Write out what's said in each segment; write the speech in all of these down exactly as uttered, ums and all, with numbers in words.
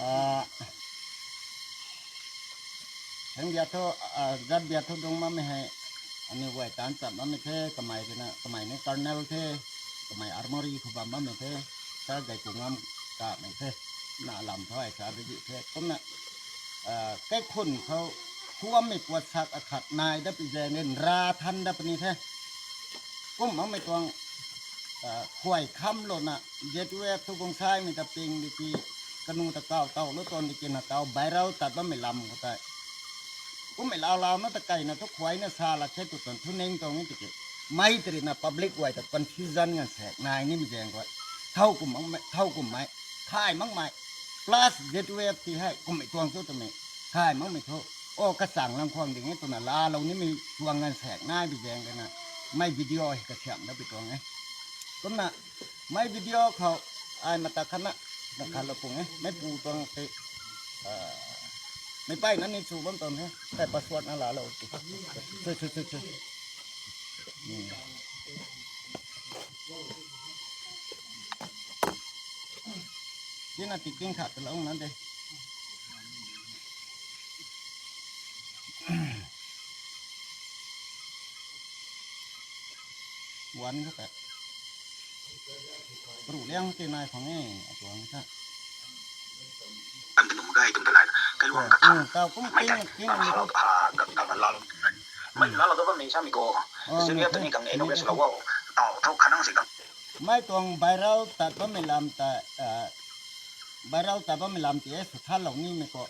Ah, thang bia thu, ah, zat bia thu dung mamei hei, ani guay tan chap mamei the, kamei rina, kamei ni colonel the, kamei armory khou bam mamei the, sa gay ku ngam kamei the, na lam thu ai sa di the, kumna, ah, kaikhun khou, khuammei puat sak akhat nai da pi zaeng ni ra than da puni the. Kum makmei tuang, ah, khuay kham lou na, Z U F thu guang saimei ta ping di ki, kanu ta kau tau lou tuang di ki na tau viral tat bammei lam khou tei. Kummei lau lau na ta kai na thu khuay na sa la khe tu tuang thu ning tuang ni tiki. Mei tari na public guay ta confusion ngan sek nai nimei zaeng guay. Thau kum makmei, thau kum mei, thay makmei. Plus Z U F ti hei kummei tuang thu twmei thay makmei thu. O kachang lang khwang ding e twna laalou nimei tuang ngan sek nai bi zaeng de na. Mei video hei kasiam da bi tuang e. Kumna mei video khou ai mata khat na, na khat lou pung e. Mei pu tuang te, ah, mei pai na ni chu bam tuang e. Tei password na laalou ti. Chu, chu, chu, chu. Hmm. Tina tiking khat ta lou na de. Wan khat ta. Pru liang ti nai khang e, atuang kha. Kan tum kai tum talai. Kai luang ka. Hmm, tau kum king, king ni ko. Ha, ka, ka, ka lal. Mei lal ka ba mei sa mi ko. Oh, se ni mi ko. Tuni kang ni inauguration ko. Lou wo. Tau, tau khanang si kang. Mei tuang viral tat bammei lam ta, ah, viral tat bammei lam ti e sw than lou nimei ko.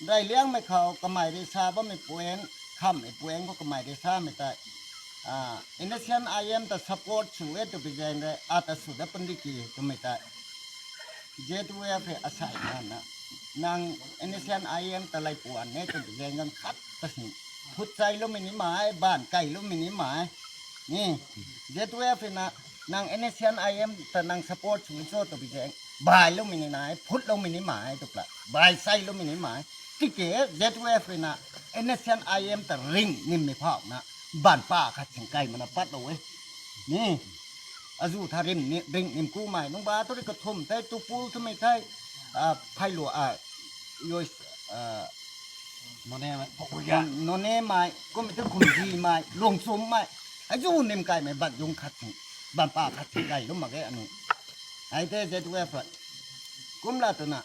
Rai liangmei khou kamei ri sa bammei puan, khammei puan khou kamei ri samei tei. Ah, N S C N I M ta support sw e tu bi zaeng re, ata sw da pandi ki twmei tei. Z U F hei asai na na. Nang N S C N I M ta lei puan ne tu bi zaeng gang khat ta sing. Phut chai lou mei ni mai, ban kai lou mei ni mai. Ni, Z U F na, nang N S C N I M ta nang support sw cho tu bi zaeng. Bai lou mei ni nai, phut lou mei ni mai, tu pla. Bai sai lou mei ni mai. Tiki Z U F na, N S C N I M ta ring nim mei phau na. Ban pa khat sing kai mana pat lou e. Ni, azu tha rim ni, ring nim ku mai. Nung ba tu ri kathum thei, tu pul tu mei thei. Ah, phai lua, ah, yoi, ah, Noney mei, Pakuya. Noney mei, kum tu kum ji mei, luang sum mei. Ai zu nim kai mei bat yung khat sing, ban pa khat sing kai lou mak ge anu. Ai te Z U F. Kum la tu na,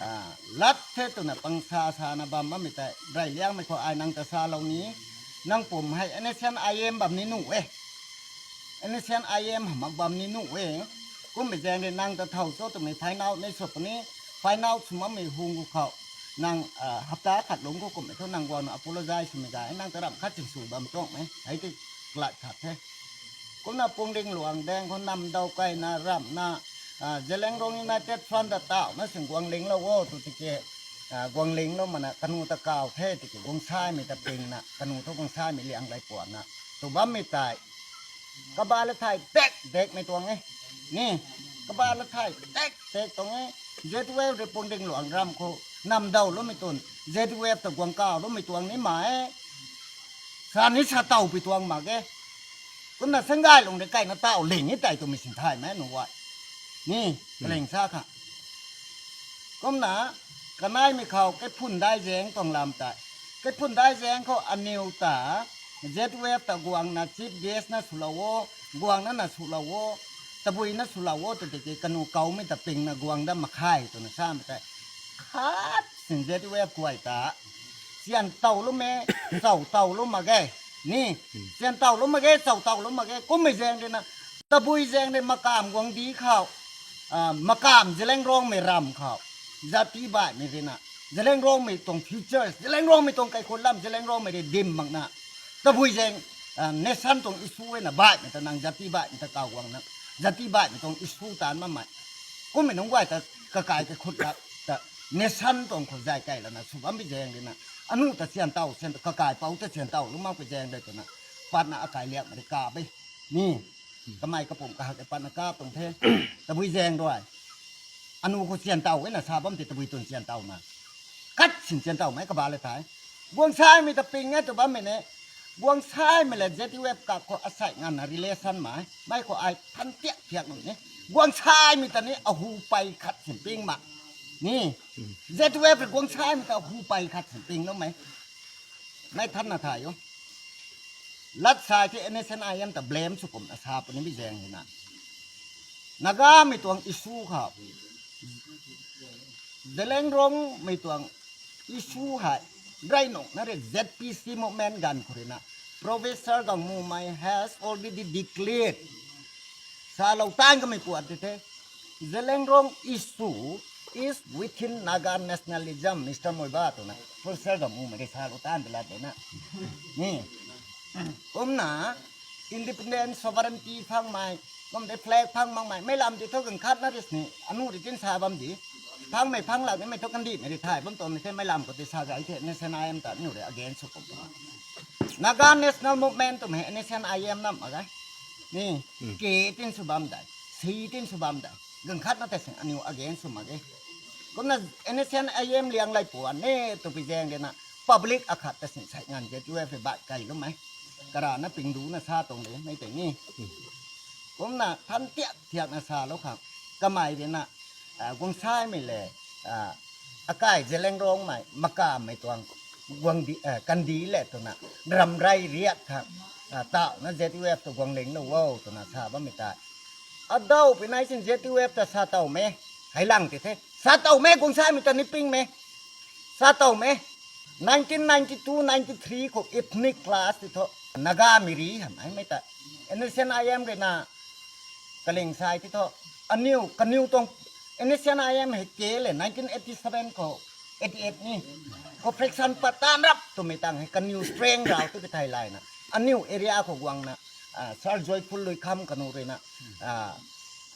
ah, lat the tu na pang sa sa na bam mei tei, rai liangmei khou ai nang ta sa lou ni, nang pum hei N S C N I M bam ni nu e. N S C N I M mak bam ni nu e. Kum bi zaeng de nang ta thau cho tu mei find out nei sw puni, find out sw mei hung gu khou. Nang, ah, hapta khat lung gu kum e thu nang guang na apologize sw mei ga, nang ta ram khat sing sw bam tuang mei. Hei ti klat khat the. Kumna pung ring luang deng khou nam dau kai na ram na, ah, Zeliangrong United Front ta tau na sing guang ling lou o tu tiki, ah, guang ling lou mana kanu ta kau the tiki guang sai mei ta ping na, kanu thu guang sai mei liang lai puan na. Tu bam mei tei. Kaba la thai tek tek mei tuang e. Ni, kaba la thai tek tek tuang e. Z U F ri pung ring luang ram khou nam dau lou mei tun. Z U F ta guang kau lou mei tuang ni mai. Sa ni sa tau pi tuang mak e. Kumna sanggai lung de kai na tau ling e tai tu mei sin thai mei nu wai. Ni, ling sa kha. Kumna, kanai mei khou, kei phun dai zaeng tuang lam tei. Kei phun dai zaeng khou aniw ta, Z U F ta guang na chief guest na sw lou o, guang na na sw lou o, tabui na sw lou o, tu tiki kanu kau mei ta ping na guang da mak khe, tu na sa mei tei. Khat sin Z U F guay ta. Sian tau lou mei, chau tau lou mak ge. Ni, sian tau lou mak ge, chau tau lou mak ge, kum mei zaeng de na. Tabui zaeng de makam guang di khou, ah, makam Zeliangrong mei ram khou, zati baihmei rina, Zeliangrong mei tuang futures, Zeliangrong mei tuang kaikhun lam, Zeliangrong mei ri dim mak na. Tabui zaeng, ah, nation tuang issue e na baihmei ta nang zati baihmei ta kau guang na, zati baihmei tuang issue tan mamei. Kummei nunc guay ta kakai kaikhun ta, ta nation tuang khou zay kai lana sw bam bi zaeng de na. Anu ta sian tau, sian tau, kakai pou ta sian tau, lou mak bi zaeng de tu na. Pat na akai liak mei ri ka be. Ni, kamei kapum kahak e pat na kap tuang the. Tabui zaeng rui. Anu khou sian tau e na sa bam ti tabui tun sian tau na. Kat sin sian tau mei kaba le thai. Guang sai mei ta ping e tu bam mei ne. Guang sai mei le Z U F kak khou asai ngan na relation mai. Mei khou ai than tiak tiak nu ne. Guang sai mei ta ni ahu pai khat sin ping ma. Ni, Z twelve rui guang saimei ta hu pei khat si ping lou mei. Nai than na thay o. Lat sai the N S N I M ta blame sw kumna sa puni bi zaeng hina. Nagamei tuang issue khou. Zeliangrongmei tuang issue hei. Rai nung na re Z P C movement ganv khou rui na. Professor Gangmumei has already declared. Salou tan kamei puat te the. Zeliangrong issue is within Naga nationalism, Mister Muivah twna. Professor Gangmumei rui salou tan de la de na. Ni. Kumna, independent sovereignty phangmei, kum de flag phang makmei, mei lam di thu ganv khat na ris ni, anu ri tin sa bam di. Phangmei phang lak ni mei thu kandihmei ri thay bam tuang ni the, mei lam khou ti sa gay the, N S N I M ta aniu rui against sw kum. Naga National Movement twmei N S N I M nam mak ge. Ni, ke tin sw bam dai, si tin sw bam dai, ganv khat na tei sing aniu against sw mak ge. Kumna N S N I M liang lay puan ne tw pi zaeng de na, public akhat ta sing sai nganv Z twelve rui bat kai lou mei. Karana pingdu na sa tuang de, mei tei ni. Kumna than tiak tiak na salou khang. Kamei de na, guang saimei le, akai Zeliangrongmei, makammei tuang, guang di, kandi le twna, ramrei riat khang, tau na Z twelve tu guang linglou o twna sa bammei tei. Adau pi nai sin Z twelve ta sa tau me, hei lang ti the. Sa tau me, guang saimei ta ni ping me. Sa tau me. Nineteen ninety-two ninety-three khou ethnic clash ti thu. Nagamei ri hamh ai mei ta. N S N I M rui na kaling sai ti thu. Aniu, kaniw tuang N S N I M hei ke le nineteen eighty-seven khou eighty-eight ni. Khou fraction pat tan rap twmei tang hei kaniw strength rau tu ki thai lai na. Aniu area khou guang na, Sir Joyful Luikham kanu rui na,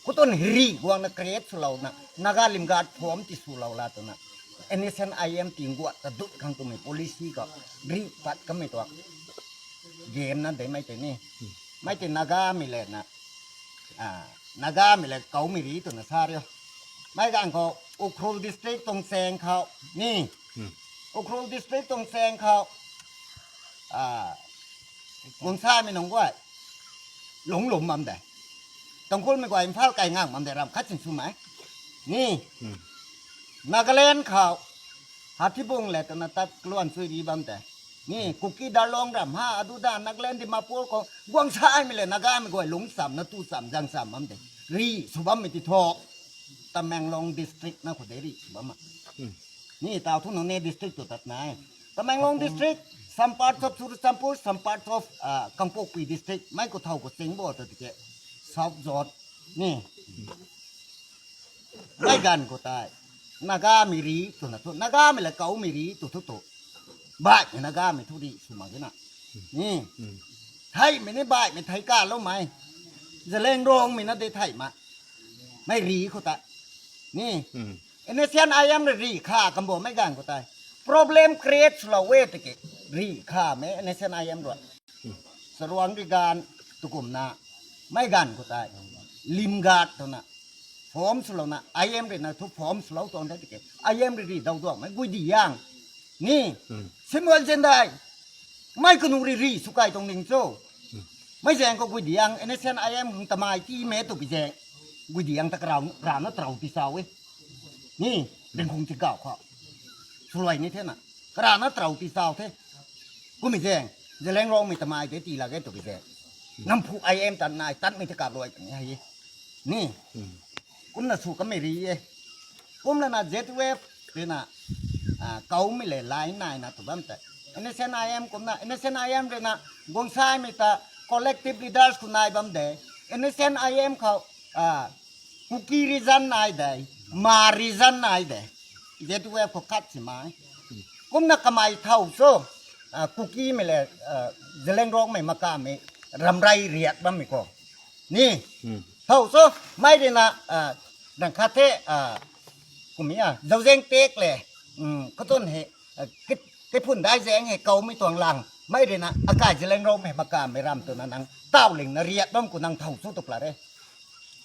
khutun hiri guang na create swlou na, Naga Limgat form ti swlou la twna, N S N I M ting guat ta dut khang twmei policy khou, ri pat kamei tuang. Game na de mei tei ni. Mei tei Nagamei le na, Nagamei le Kaumei ri twna sa rio. Mei ganv khou, Ukhrul District tuang chaeng khou, ni. Ukhrul District tuang chaeng khou, guang saimei nunc guay, lungc lum bam de. Tangkhulmei guay Imphal kai ngang bam de ram khat sin swmei. Ni, Nagaland khou, Hathibung le twna tat kaluan chui ri bam de. Ni, Kuki Darlong ram ha, adu da Nagaland Dimapur khou, guang saimei le Nagamei guay lungc cham na tu cham zang cham bam de. Ri sw bammei ti thu, Tamenglong District na khou de ri sw bam a. Ni tau thu nunc ne district tu tat nai. Tamenglong District, some parts of Churachandpur, some parts of Kangpokpi District, mei khou thau khou ching bo ta tike. South Zone, ni. Mei ganv khou tei, Nagamei ri twna thu, Nagamei le Kaumei ri tw thu tu. Baihmei Nagamei thu ri sw mak ge na. Ni. Theimei ni baihmei thei kaloumei. Zeliangrongmei na de theimei. Mei ri khou tei. Ni. N S N I M rui ri kha kambo mei ganv khou tei. Problem create swlou e tiki. Ri khamei N S N I M rui. Saruang ri ganv tukumna. Mei ganv khou tei. Limgat twna. Form swlouna, I M rui na thu form swlou tuang the tiki. I M rui ri dau duangmei Guidiang. Ni. Samuel Zendai. Mei kanu ri ri sw kai tuang ning cho. Mei zaeng khou Guidiang, N S N I M hang tamei ti me tw pi zaeng. Guidiang ta karana trau ti sau e. Ni, Dengkhung Chingkau khou. Swluai ni the na. Karana trau ti sau the. Kummei zaeng, Zeliangrongmei tamei de ti lak e tw pi zaeng. Namphu I M tan nai, tanmei the kap luai tang e hei. Ni. Kumna sw kamei ri e. Kumlana Z twelve rui na, Kaumei le line nai na tw bam tei. N S N I M kumna, N S N I M rui na, guang saimei ta collective leaders khou nai bam de. N S N I M khou, Kuki region nai de, Ma region nai de. Z twelve khou khat si mai. Kumna kamei thau cho, Kukimei le, Zeliangrongmei makammei, ramrei riat bammei khou. Ni, thau cho, mei rui na, rang khat the, kummei a, Zauzeng Tek le, khou tun hei, kaiphun dai zaeng hei Kaumei tuang lang, mei rui na, akai Zeliangrongmei makammei ram twna nang, tauling na riat bam khou nang thau cho tw pla re.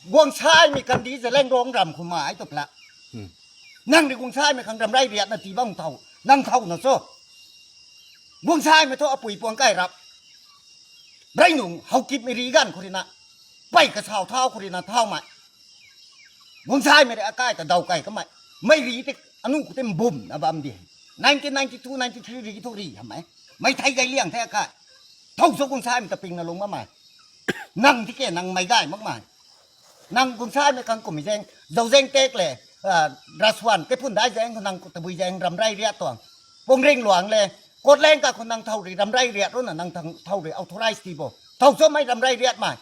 Guang saimei kandi Zeliangrong ram khou mai tw pla. Nang rui guang saimei khang ramrei riatna ti bam thau, nang thau na cho. Guang saimei thu apui puang kai rap. Rei nung, Haokipmei ri ganv khou rui na. Pei kasau thau khou rui na thaumei. Guang saimei rui akai ta daw kai kamei. Mei ri te, anu khou te mbum na bam di. Nineteen ninety two, ninety three ri thu ri hamei. Mei thei gay liang the akai. Thou cho guang sai mei ta ping na lung bam mei. Nang tike nang mei gay mak mei. Nang guang sai mei khang kum zeng, zau zeng tek le, ah, Rasuan, kei phun dai zeng, nang tabui zeng, ram rai riat tuang. Pung ring luang le, kot leng ka khou nang thau ri, ram rai riat runa, nang thang, thau ri, authorize ti bo. Thou cho mei ram rai riat mei.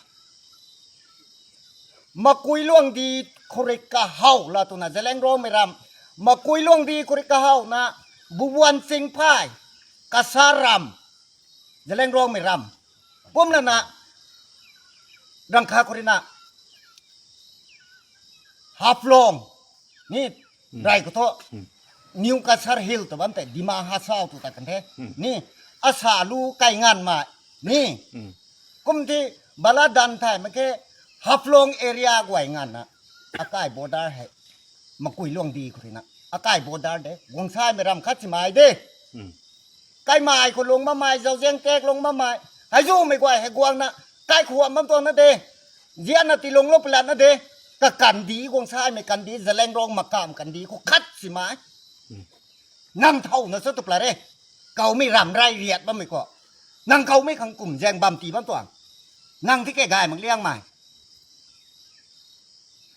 Makui luang di khou ri kahau la tuna, Zeliang Rongmei ram. Makui luang di khou ri kahau na, Bubuan Chingphai, Kasaram, Zeliang Rongmei ram. Pum na na, rang kha khou ri na, Haflong, ni, rai khou tho, New Cachar Hill tu bam te, Dima Hasao tu ta kan the, ni, Asalu kai ngan ma, ni, kum ti, Baladan thai ma ke, Haflong area guay ngan na, akai border hei, Makui luang di khou ri na, akai border de, guang sai mei ram khat si mai de. Kai mai khou lung bam mei, zau zeng tek lung bam mei. Hei zu mei guay hei guang na, kai khou am bam tuang na de. Zian na ti lung lou palat na de. Ka kan di, guang sai mei kan di, Zeliang Rong makam kan di, khou khat si mei. Nang thau na cho tu pla re. Kau mei ram rai riat bam mei khou. Nang kau mei khang kum zeng bam ti bam tuang. Nang tike gay mak liang mei.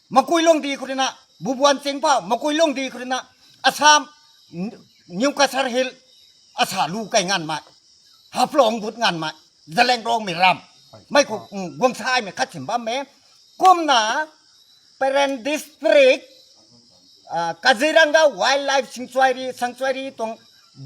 Makui luang di khou ri na, Bubuan Chingphai, Makui luang di khou ri na, Assam, New Cachar Hill, Asalu kai ngan mei, Haflong gut ngan mei, Zeliang Rongmei ram, mei khou, mm, guang sai mei khat sim bam mei, kum na, Peren District, ah, Kaziranga Wildlife Sanctuary, Sanctuary tuang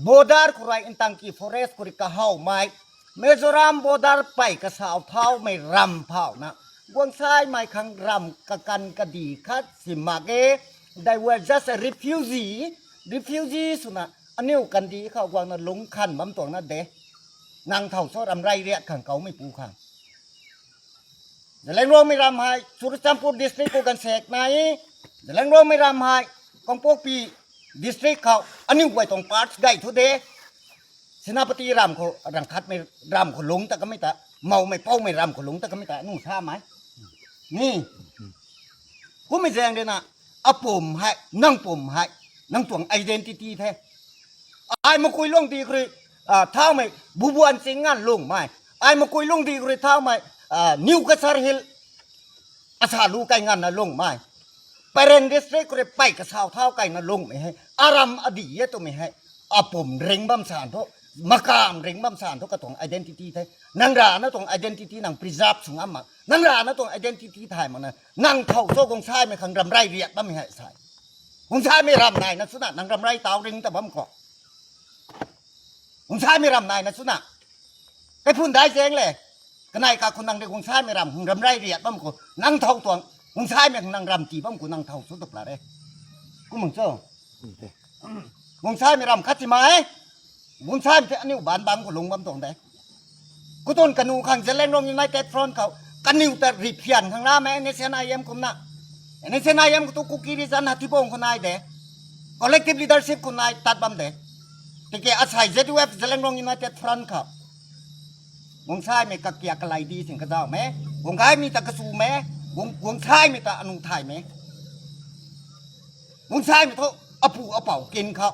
border khou rui Intangki Forest khou ri kahau mei, Mizoram border pei kasau thau mei ram phau na. Guang sai mei khang ram kakan kadi khat si mak e. They were just a refugee. Refugee swna aniu kandi khou guang na lung khan bam tuang na de. Nang thau cho ram rai riat khang kau mei pu khang. Zeliang Rongmei ram hei, Churachandpur district khou kan sek nai. Zeliang Rongmei ram hei, Kangpokpi district khou, aniu guay tuang parts gay thu de. Senapati ram khou, rang khat mei ram khou lung ta kamei ta, mou mei pou mei ram khou lung ta kamei ta, nu sa mei. Ni, kum mei zeng de na, apum hei, nang pum hei, nang tuang identity the. Ai Makui luang di khou ri, ah, thau mei, Bubuan Ching ngan lung mei. Ai Makui luang di khou ri thau mei, ah, New Cachar Hill, Asalu kai ngan na lung mei. Peren district khou ri pei kasau thau kai na lung mei hei. Aram adi e twmei hei. Apum ring bam san thu, makam ring bam san thu katuang identity the. Nang ra na tuang identity nang preserve sw ngam mak. Nang ra na tuang identity thay mak na. Nang thau cho guang sai mei khang ram rai riat bam mei hei sai. Guang sai mei ram nai na swna, nang ram rai tau ring ta bam khou. Guang sai mei ram nai na swna. Kei phun dai zeng le. Kanei ka khou nang de guang sai mei ram, ram rai riat bam khou. Nang thau tuang. Guang sai mei nang ram ti bam khou nang thau cho tu pla re. Kum mang cho. Guang sai mei ram khat si mai. Guang sai mei the aniu ban bang khou lung bam tuang de. Kutun kanu khang Zeliangrong United Front khou. Kaniw ta riphian khang la mei N S C N I M kumna. N S C N I M khou tu Kuki region Hathiabung khou nai de. Collective leadership khou nai tat bam de. Tiki asai Z U F Zeliangrong United Front khou. Guang sai mei kakia kalai di sing kazau mei. Guang kai mei ta kasu mei. Guang, guang sai mei ta anu thai mei. Guang sai mei thu apu apau kin khou.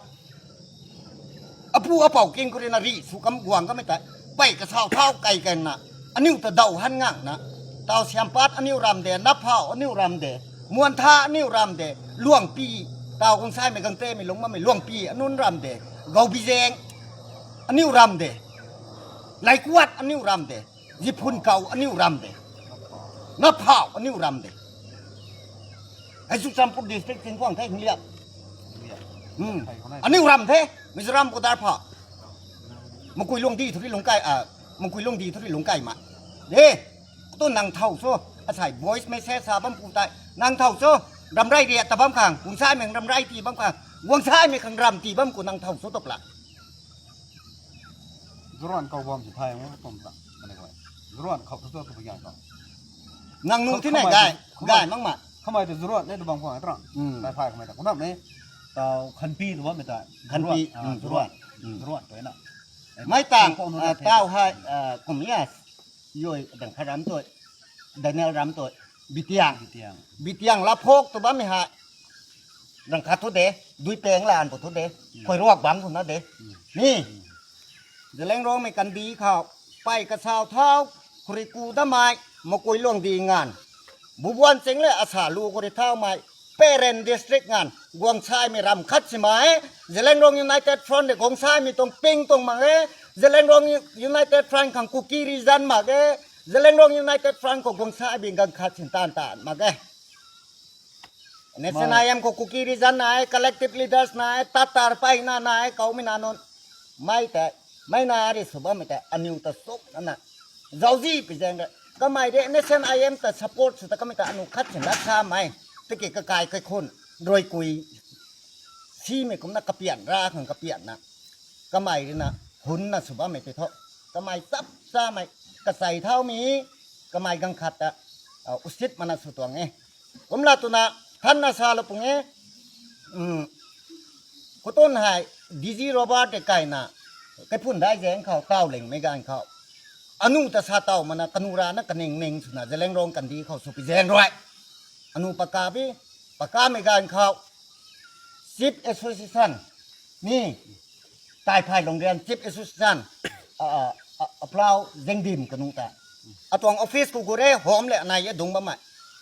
Apu apau kin khou rui na ri sw kam guang kamei ta. Pei kasau thau kai kan na. Aniu ta dau han ngang na. Tau Siampat aniu ram de, Naphau aniu ram de, Muantha aniu ram de, Luangpi, tau guang sai mei Gangte mei lung mamei Luangpi anun ram de, Gaubizeng aniu ram de, Laikuat aniu ram de, Ziphun kau aniu ram de, Naphau aniu ram de. Hei Churachandpur district Tingkwang the Hingliap. Hmm. Aniu ram the, Mizoram border pha. Makui Luang di thu ri lung kai, ah, Makui Luang di thu ri lung kai ma. De, tu nang thau cho, asai voice message sa bam pu tai. Nang thau cho, ram rai riat ta bam khang, guang sai mei ram rai ti bam khang, guang sai mei khang ram ti bam khou nang thau cho tok la. Zuran kau bam si thai mo tom ta. Mane koi. Zuran khau tu tu tu yang kau. Nang nu thi nai gai, gai mang ma. Khamai tu zuran ne tu bam kau tra. Hmm. Pai phai khamai ta. Khamai ne. Tau Khanpi tu bam ta. Khanpi, zuran. Ah, hmm, zuran. Zuran. Zuran tu na. Mai tang, ah, tau hai, ah, kum ya. Yoi dang kha ram tu. Daniel ram tu. Bitiang. Bitiang. Bitiang la phok tu bam mi hai. Rang khat thu de, dui peng lan pu thu de, khoi ruak bang thu na de. Ni, Zeliangrongmei kandi khou, pei kasau thau, khuri ku damei, makui luang di ngan. Bubuan ching le asa lu khuri thaumei, Peren district ngan, guang saimei ram khat si ma e, Zeliangrong United Front de guang saimei tuang ping tuang mak e, Zeliangrong United Front khang Kuki region mak e, Zeliangrong United Front khou guang saimei gang khat sin tan tan mak e. N S N I M khou Kuki region nai, collective leaders nai, Tatar pei na nai, kaumei na nunc. Mei tei, mei na ri sw bammei tei, aniw ta suk na na. Zauzi pi zaeng re. Kamei de N S N I M ta support sw ta kamei ta anu khat sin lat sa mei. Tiki kakai kaikhun, rui kui. Simei kumna kapian ra khang kapian na. Kamei ri na, hun na sw bammei tei tho. Kamei chap chamei, kasei thau mi, kamei gang khat ta, ah, usit mana sw tuang e. Kumla twna, than na sa lo pung e, um, khutun hei, D G Robert de kaina, kaiphun dai zaeng khou, tau lingmei ganv khou. Anu ta sa tau mana, kanu ra na kaning ning swna, Zeliangrong kandi khou sw pi zaeng rui. Anu paka bi, pakamei ganv khou, Chief Association, ni, Taiphay Lungrian Chief Association, a, a, a, Aplau Zengdim kanu ta. Atuang office khou gu re, hom le anei e dung bammei.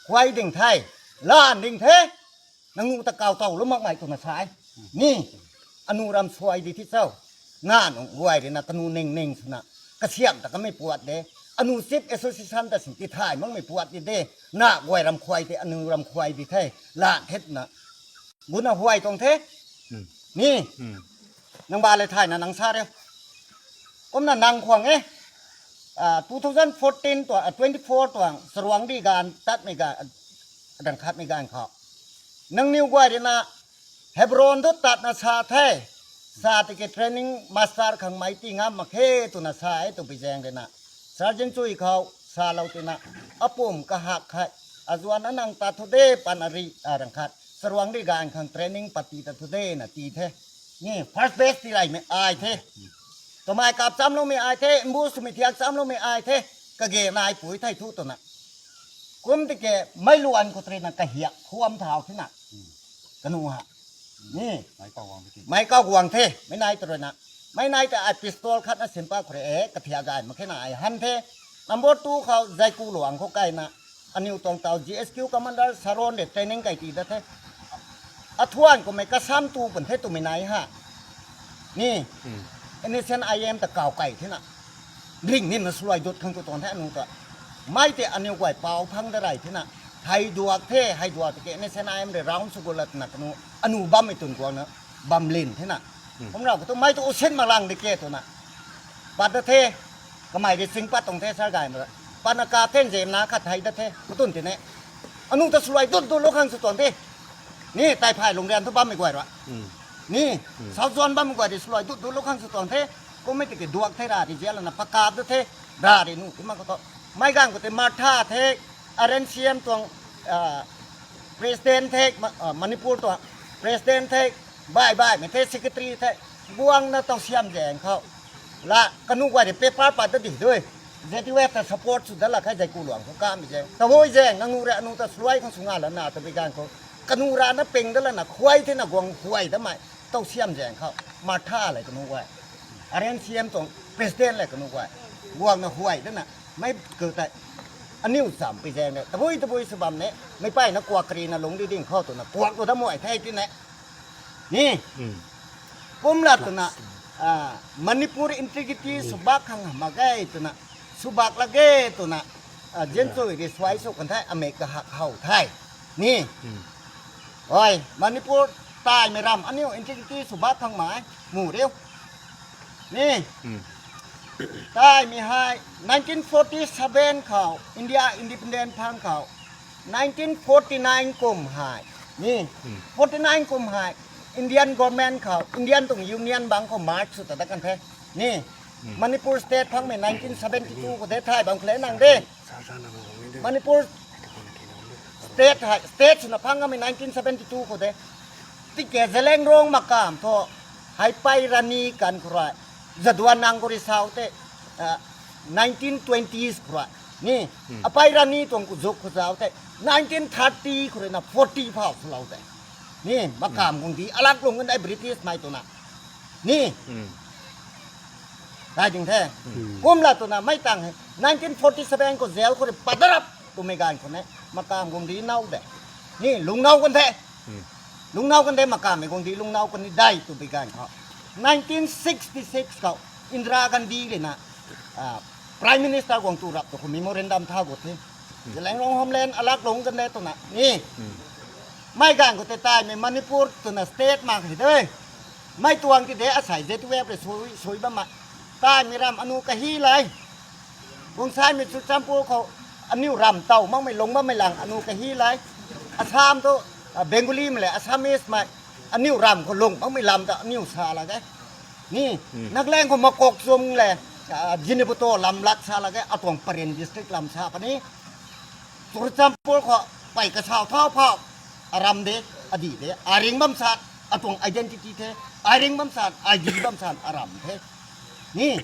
Khuay ding the, lan ding the, nangnu ta kaw taw lu makmei twna sa e. Ni, anu ram suai di thi chau. Na nung guay ri na kanu ning ning swna. Kasiam ta kamei puat de. Anu Chief Association ta sin ti thay makmei puat di de. Na guay ram khuay te, anu ram khuay di the. Lan the twna. Guna huay tuang the. Ni. Nang ba le thayna nang sa re. Kumna nang khwang e. Ah, two thousand fourteen tuang, ah, twenty-four tuang, Saruang ri gan, tatmei gan, ah, rang khatmei gan khou. Nangniw guay ri na, Hebron tu tatna sa the. Sa tiki training master khang mei ti ngam mak khe twna sa e tw pi zaeng ri na. Sergeant Chui khou, sa lou tina, apum kahak khai, azuan anang ta thu de pan ari, a rang khat, Saruang ri gan khang training pati ta thu de na ti the. Ni, first batch ti raimei ai the. Twmei kap cham loumei ai the, mbu swmei thiak cham loumei ai the, kage nai pui thei thu twna. Kum tiki, mei luan khou tei na kahiak khuam thau thina. Kanu ha. Ni. Mei kau guang the, mei nai tei rui na. Mei nai tei ai pistol khat na simpa khou re e, kathiak gay mak khe na ai han the. Number two khou, Zaiku luang khou kaina. Aniw tuang tau G S Q commander Saron de training kai ti da the. Athuan khou mei kasam tu pun the twmei nai ha. Ni, N S N I M ta kau kai thina. Ring nin na swluai dut khang tu tuang the anu ta. Mei tei aniw guay pau phang da rei thina. Hei duak the, hei duak tiki N S N I M rui round sw gulat na kanu, anu bammei tun guang na, bam lin thina. Kum rau khou tu mei tu usin mak lang di ke twna. Pat da the, kamei ri sing pat tuang the sar gay mara. Patna kap the nzem na khat hei da the, khutun tine. Anu ta swluai dut dut lu khang sw tuang the. Ni, Taiphay Lungrian thu bammei guay ra. Ni, South Zone bammei guay ri swluai dut dut lu khang sw tuang the. Kummei tiki duak the ra ri zial na pakap da the. Ra ri nu, ti mak khou tu. Mei gang khou tei Martha the, R N C M tuang, ah, President the, Ma-, ah, Manipur tuang President the, bai baimei the, Secretary the, guang na tau siam zaeng khou. La, kanu guay ri paper pat da di dui. Z U F ta support sw da la khai Zaiku luang khou kamei zaeng. Tabui zaeng, nangnu re anu ta swluai khang sw nga la na, tabui gan khou. Kanu ra na ping da la na, khuay thina guang khuay damei. Tau siam zaeng khou. Martha le kanu guay. R N C M tuang President le kanu guay. Guang na khuay dana. Mei kau tei. Aniw cham pi zaeng le. Tabui tabui sw bam ne. Mei pey na kuak kari na lung di ding khou twna. Kuak lu da muay the tine. Ni. Kum la twna, ah, Manipur integrity swbak khang mak ge twna, swbak la ge twna, ah, zianchui ri suai sw kan the, amei kahak how the. Ni. Oi, Manipur taimei ram aniu integrity swbak khang mai, mu riu. Ni. Taimei hei nineteen forty seven khou, India independent phang khou, nineteen forty nine kum hei. Ni, forty nine kum hei, Indian government khou, Indian tuang union bang khou merge sw ta dat kan the. Ni, Manipur state phangmei nineteen seventy two khou de thay bam khle nang de. Manipur state hei, state swna phang kamei nineteen seventy two khou de. Tiki Zeliangrong makam thu, Haipei Rani kan khou rui, Jadonang khou ri sau te, ah, nineteen twenties khou rui. Ni, Haipei Rani tuang khou zuk khou zau te, nineteen thirty khou rui na forty phau swlou te. Ni, makamv guang di, alak lung kan de British mei twna. Ni, dai ding the. Kum la twna mei tang he. Nineteen forty seven khou jail khou rui padarap twmei ganv khou ne, makamv guang di now de. Ni, lungnow kan the. Lungnow kan de, makamv mei guang di lungnow kan ni dai twmei ganv khou. Nineteen sixty six khou, Indira Gandhi rui na, Prime Minister guang tu rap tu khou memorandum tha gut the. Zeliangrong homeland alak lung kan de twna. Ni, mei ganv khou tei taimei Manipur twna state mak hei de. Mei tuang ti de asei Z U F rui sui, sui bam ma. Taimei ram anu kahi lai. Guang saimei Churachandpur khou aniu ram taw makmei lung bammei lang anu kahi lai. Assam tu, Bengali mei le Assamese mei aniu ram khou lung makmei lam ta aniu sa la de. Ni, Nagaland khou Mokokchung le, Zunheboto lam lat sa la de, atuang Peren district lam sa puni. Churachandpur khou pey kasau thau phau, aram de, adi de, aring bam san, atuang identity the, aring bam san, I D bam san, aram the. Ni,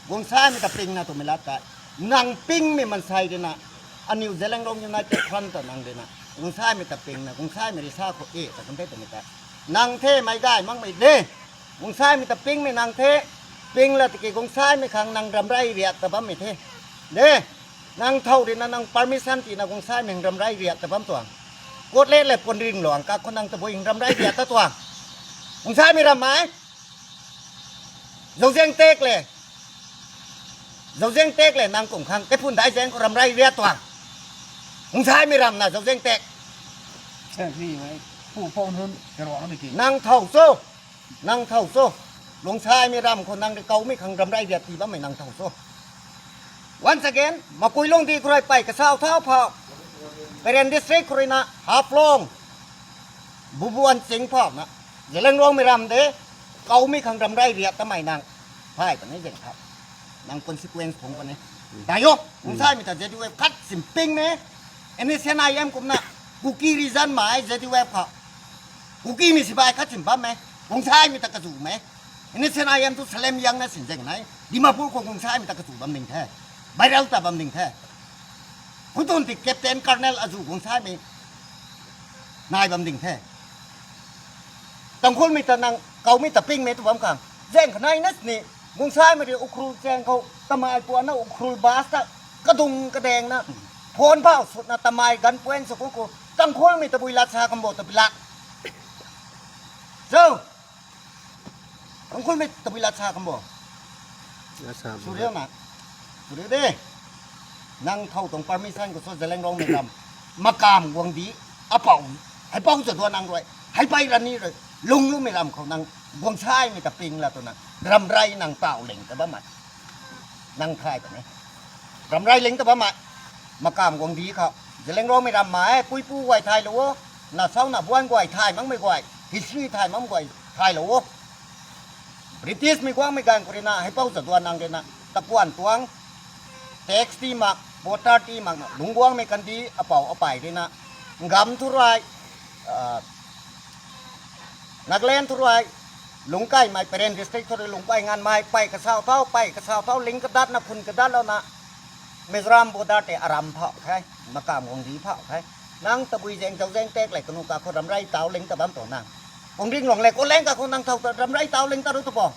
guang saimei ta pingna twmei lat tei. Nang pingmei mansei rui na, aniu Zeliangrong United Front ta nang rui na, guang saimei ta pingna, guang saimei rui sa khou e ta kan the twmei tei. Nang the meic gay makmei de. Guang saimei ta pingmei nang the, ping la tiki guang saimei khang nang ramrey riat ta bammei the. De, nang thow rui na nang permission tina guang saimei ramrey riat ta bam tuang. Kotlet le Punringluang ka khou nang tabui ramrey riat ta tuang. Guang saimei rammei. Zauziang tek le. Zauziang tek le nang kum khang kaiphun dai zaeng khou ramrey riat tuang. Guang saimei ram na Zauziang tek. Nang thow cho. Nang thow cho. Guang saimei ram khou nang rui kawmei khang ramrey riat ti bammei nang thow cho. Once again, Makuilongdi khou rui pey kasau thau phau. Peren district khou rui na Haflong. Bubuan ching phau na. Zeliangrongmei ram de. Kawmei khang ramrey riat tamei nang. Thay puni zeng tha. Nang consequence phung puni. Dai o. Guang saimei ta Z U F khat sim pingmei. N S C N I M kumna. Kuki region mei Z U F khou. Kukimei sibai khat sim bammei. Guang saimei ta kazumei. N S C N I M tu salem yangna sin zeng nai. Dimapur khou guang saimei ta kazu bam ding the. Viral ta bam ding the. Khutun ti Captain Colonel azu guang saimei nai bam ding the. Tangkhulmei ta nang kawmei ta pingmei tu bam khang. Zeng khanai na sini guang saimei rui Ukhrul chaeng khou tamei puanna Ukhrul bus ta kadung kadengna phone phau sutna tamei gunpoint sw khou khou Tangkhulmei tabui lat sa kambo ta pilat. So, Tangkhulmei tabui lat sa kambo. Suriu na. Suriu de. Nang thow tuang permission khou so Zeliangrongmei ram. Makamv guang di. Apou. Haipou za duan nang rui. Haipei rani rui. Lunglumei ram khou nang guang saimei ta ping la twna. Ramrey nang taw ling ta bammei. Nang thay ta ne. Ramrey ling ta bammei. Makamv guang di khou. Zeliangrongmei ram mei puipu guay thaylou o. Na sau na buan guay thay makmei guay. History thay makmei guay thaylou o. Britishmei guangmei ganv khou rui na, haipou za duan nang rui na, takuan tuang, tax ti mak, voter ti mak na, lungc guangmei kandi, apou apey rui na, ngam thu rui, Nagaland thu rui, lungc kaimei, Peren district thu rui lungc pey nganmei, pey kasau thau, pey kasau thau, ling kadatna, khun kadatlouna, Mizoram border tei aram phau the, makamv guang di phau the. Nang tabui zaeng zau zaeng tek le kanu kakhou ramrey tau ling ta bam tuang nang. Kungring luang le Koleng kakhou nang thow ta ramrey tau ling ta ru tu po.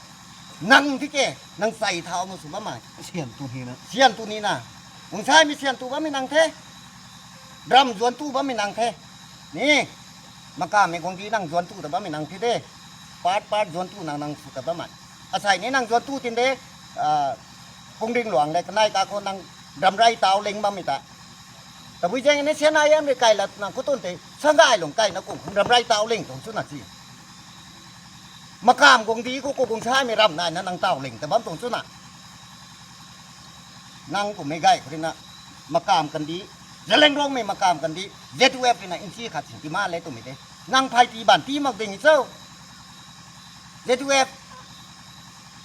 Nang ti ke, nang chai thau nu sw bammei. Sian tu ni na. Sian tu ni na. Guang saimei sian tu bammei nang the. Ram zuan tu bammei nang the. Ni, makamv mei guang di nang zuan tu ta bammei nang the de. Part part zuan tu nang nang sw ta bammei. Asei ni nang zuan tu tin de. Kungring luang le kanei kakhou nang ramrey tau ling bammei ta. Tabui zaeng ni sian ai am rui kai lat nang khou tun tei, sangay lung kai na kung ramrey tau ling tuang chu na si. Makamv guang di khou khou guang saimei ram nai na nang tau ling ta bam tuang chu na. Nang kummei gay khou rui na, makamv kandi, Zeliangrongmei makamv kandi, Z U F rui na nchi khat sin ti ma le twmei de. Nang phey ti ban ti mak ding cho. Z U F,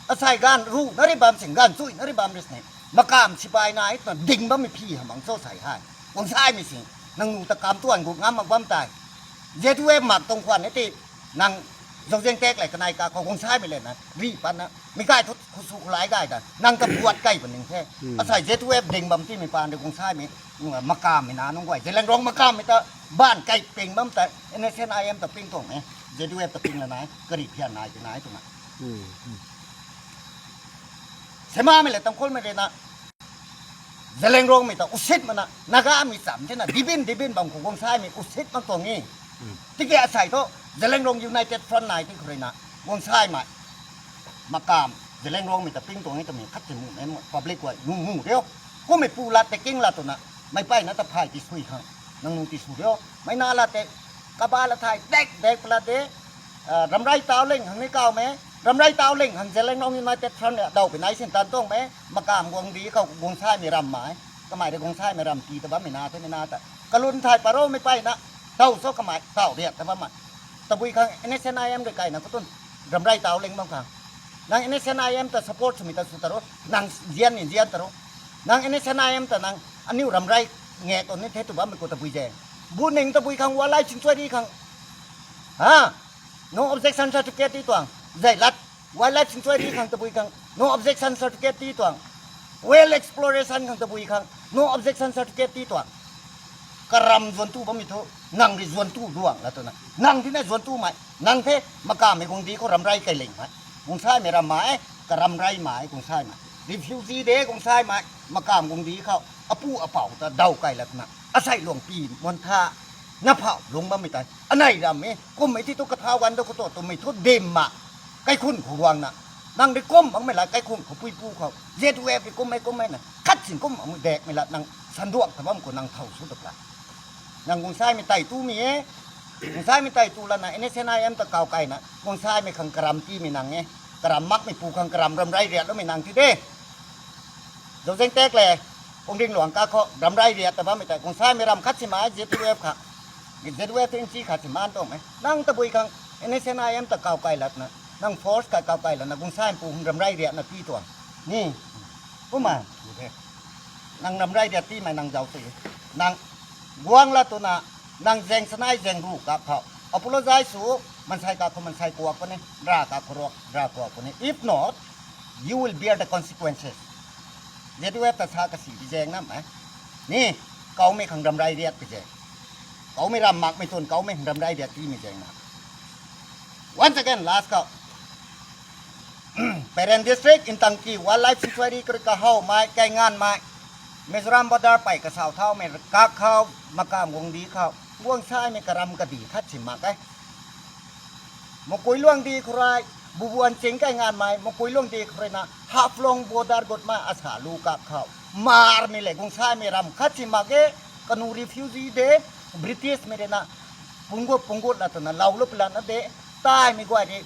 asei ganv ru na ri bam sing ganv chui na ri bam ri sini. Makamv sipai nai twna ding bammei phi hamang cho sei hei. Guang saimei sing, nang nu ta kam tuan gu ngam mak bam tei. Z U F mak tuang khwan e ti, nang Zauziang tak le kanei ka khou guang saimei le na ri patna mi kai thu khusu khulai gay ta nang ta buat kai pa ning the. Asei Z two F ding bam timei paan de guang saimei, makammei na nunc guay Zeliangrong makammei ta baanv kai ping bam ta N S N I M ta ping tuang e. Z two F ta ping la nai kari phian nai ti nai twna Semamei le Tangkhulmei rui na Zeliangrongmei ta usit mana Nagamei cham thena dibin dibin bam khou guang saimei usit mak tuang e. Tiki asei thu Zeliangrong United Front nai ti khou rui na guang saimei makam Zeliangrongmei ta ping tuang e twmei khat ti mu mei public guay nu mu rio. Kummei pu lat tei king lat twna mei peyna ta phay ti sui khang nang nung ti sw rio. Mei na lat tei kaba lat thay dek dek pala de, Ramrei Tauling khang ni kawmei, Ramrei Tauling khang Zeliangrong United Front daw pui nai sin tan tuangmei makam guang di khou guang saimei ram mai, kamei rui guang saimei ram ti ta bammei na themei na ta kalun thay paromei peyna taw cho kamei taw riat ta bammei. Tabui khang N S N I M rui kaina khou tun Ramrei Tauling bam khang nang N S N I M ta support swmei ta sw ta ro, nang zian ni zian ta ro. Nang N S N I M ta nang aniu Ramrei nge tuang ni the tw bammei khou tabui zaeng. Buning tabui khang Wildlife Sanctuary khang, ha, no objection certificate ti tuang. Zai lat Wildlife Sanctuary khang tabui khang no objection certificate ti tuang. Well exploration khang tabui khang no objection certificate ti tuang. Karam zuan tu bammei thu nang rui zuan tu luang la twna nang tina zuan tumei nang the makammei guang di khou Ramrei kai lingmei. Guang saimei ram mai, karamrei mai guang saimei. Refugee de guang saimei makam guang di khou apu apou ta daw kai lat twna asei luang pi muan tha na phau lung bammei tei anei ram e kummei ti tu kathau gan da khou tu twmei thu dim ma. Kaikhun khou guangna nang rui kum makmei la kaikhun khou puipu khou Z two F rui kummei kummei na khat sin kum makmei dekmei la nang sanduak ta bam khou nang thau sw ta pla. Nang guang saimei tei tumei e. Guang saimei tei tu lana N S N I M ta kaw kaina guang saimei khang karam timei nang e. Karam makmei pu khang karam Ramrei riat loumei nang ti de. Zauziang tak le Pungring Luang ka khou Ramrei riat ta bammei tei guang saimei ram khat si ma Z two F kha. Z two F N C khat si man tuang e. Nang tabui khang N S N I M ta kaw kai latna nang force kai kaw kai lana guang saimei pu khang Ramrei riatna ti tuang. Ni, kumna nang Ramrei riat timei nang zau ti. Nang guang la twna nang zaeng sanai zaeng ru kak khou apologize sw, mansei kak khou mansei kuak puni, ra kak khou ra kuak puni. If not, you will bear the consequences. Z two F ta sa kasi di zaeng nam e. Ni, kaumei khang Ramrei riat pi zaeng. Kaumei ram makmei tun kaumei khang Ramrei riat timei zaeng na. Once again, last khou Peren District, Intangki Wildlife Sanctuary kari kahowmei, kainganmei, Mizoram border pei kasau thaumei kak khou, makam guang di khou guang saimei karam kadi khat si mak e. Makui Luang di khou rui, Bubuan Ching kainganmei Makui Luang di khou rui na Haflong border gutmei asa lu kak khou marmei le guang saimei ram khat si mak e. Kanu refugee de, Britishmei rui na punggut punggut la twna lou lu pla na de, taimei guay rui